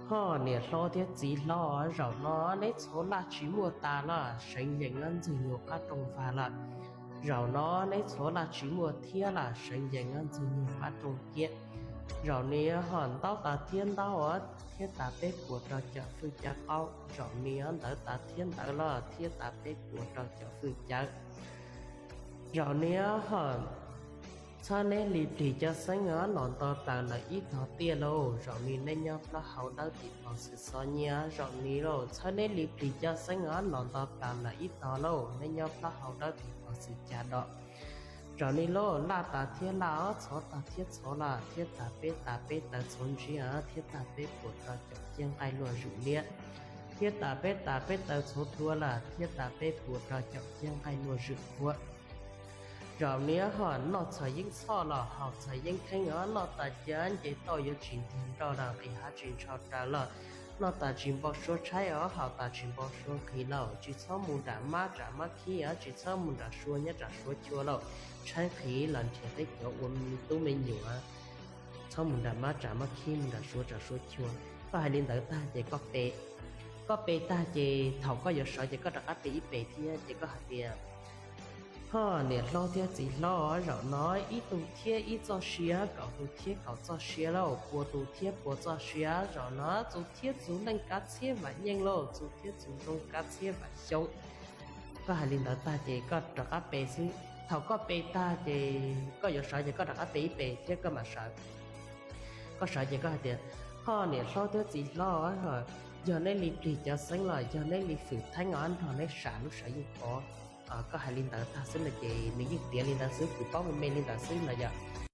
Ho niam hlob thiab txiv hlob, zaum no neb txhuav laj tsis muaj tas lawm, seev yees ntxwg nyuag qab rooj vag lawm. Zaum no neb txhuav laj tsis muaj thiab lawm, seev yees ntxwg nyuag qab rooj thiab. Zaum no ho ntaub tas thiab ntaub, thiab tas peb puas rau cov fwj cov qaub. Zaum no ntawv tas thiab ntawv lawm, thiab tas peb puas rau cov fwj cawv. Zaum no ho txhawb neb li plig cov xeeb os, los nto plaws lawm ib tog tiaj lauj. Zaum no neb nyob plaub hau dawb tim paus xwm xob nyiaj. Zaum no lauj, txhawb neb li plig cov xeeb os, los nto plaws lawm ib tog lauj, neb nyob plaub hau dawb tim paus xwm cag dom. Zaum no lauj, laj tas thiab laj os, txhuav tas thiab txhuav lawm, thiab tas peb tas peb taw txhuav ntsib, thiab tas peb puas rau caum ciaj nqaij luaj zwm liab. Thiab tas peb tas peb taw txhuav tua lawm, thiab tas peb puas rau caum ciaj nqaij luaj zwm qhuav. Zaum no ho noj txhawm yeeb txhoj los haus txhawm yeeb kheeb os, noj tas cia nce toj yuav tsis ntiag nroj, nqis hav tsis ntshaw raws lawm. Noj tas tsis npau suav tshaib os, haus tas tsis npau suav nqhis lauj. Tsis txhob mus nram mab tsam mab khib os, tsis txhob mus nram suav nyob tsam suav chua lauj. Tshaib nqhis los nrhiav tej cov ua me tub me nyuam. Txhob mus nram mab tsam mab khib, mus nram suav tsam suav chua. Koj hais li ntawd tag ces koj pe. Koj pe tag ces thaum koj yuav sawv ces koj rov qab pe ib pe thiab ces koj hais tias, ho niam hlob thiab txiv hlob, zaum no ib tug thiab ib txoj sia, kaum tus thiab kaum txoj sia lauj, pua tus thiab pua txoj sia. Zaum no txus thiab txus leej kav txhiab vam yeej lauj, txus thiab txus zoo kav txhiab vam xyoo. Koj hais li ntawd tag ces koj rov qab pe xwb. Thaum koj pe tag ces koj yuav sawv ces koj rov qab pe ib pe thiab koj mam sawv. Koj sawv ces koj hais tias, ho niam hlob thiab txiv hlob, yog neb li plig cov xeeb los yog neb li fwm theeb os, nrog neb sam lub sawv yeej pov. Koj hais li ntawd tag xwb no ces nws yeej tiav li ntawd xwb, kuv paub me me li ntawd xwb no yom.